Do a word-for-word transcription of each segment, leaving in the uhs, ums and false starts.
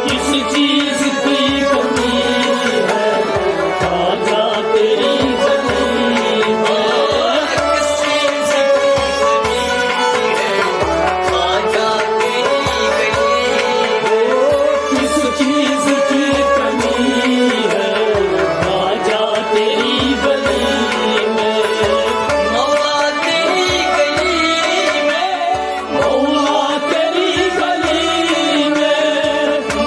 किस चीज की कमी है, आजा तेरी गली में। किस चीज की कमी है, आजा तेरी गली में। किस चीज की कमी है, आजा तेरी गली में। मौला तेरी गली में। मौला तेरी गली में,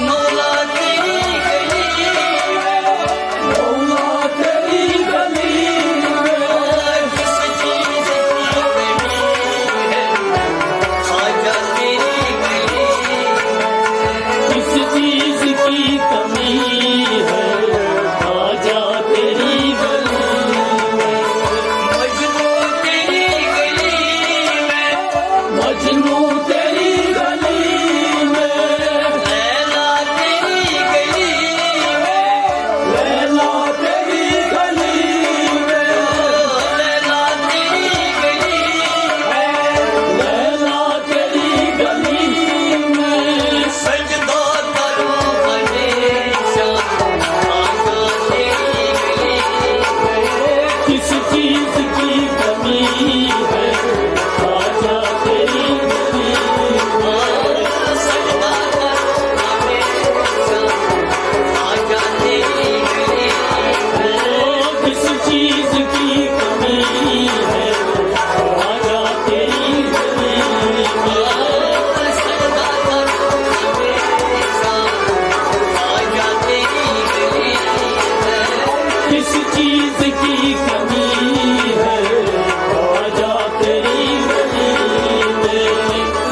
मौला तेरी गली में, मौला तेरी गली में। किस चीज की कमी है, आजा तेरी गली में। किस चीज की कमी है, आजा तेरी गली में। मजनू तेरी गली में। मजनू तेरी गली में। लैला तेरी गली में। लैला तेरी गली में। लैला तेरी गली में। लैला तेरी गली में। सजदा करूं हमेशा, आजा तेरी गली में। किस चीज की कमी है, आजा तेरी गली में। सजदा करूं हमेशा, आजा तेरी गली में। किस चीज की कमी है, आजा तेरी गली में। किस चीज की कमी है, आजा तेरी गली में।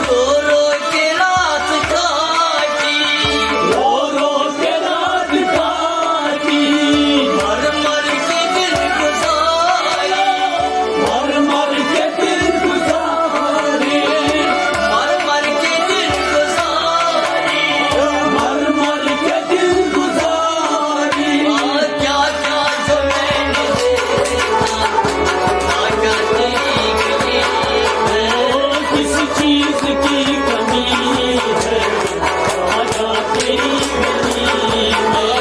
रो रो के रात काटी, रो रो के रात काटी। मर मर के दिन गुजारे, मर मर के दिन गुजारे। मर मर के दिन गुजारे, मर मर के दिन गुजारे। आ, क्या क्या जो मैंने देखा, आजा तेरी गली में। किस चीज की कमी है, आजा तेरी गली में।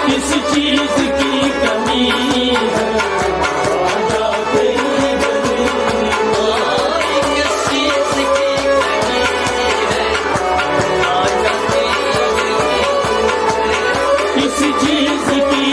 किस चीज की कमी है, आजा तेरी गली में। किस चीज की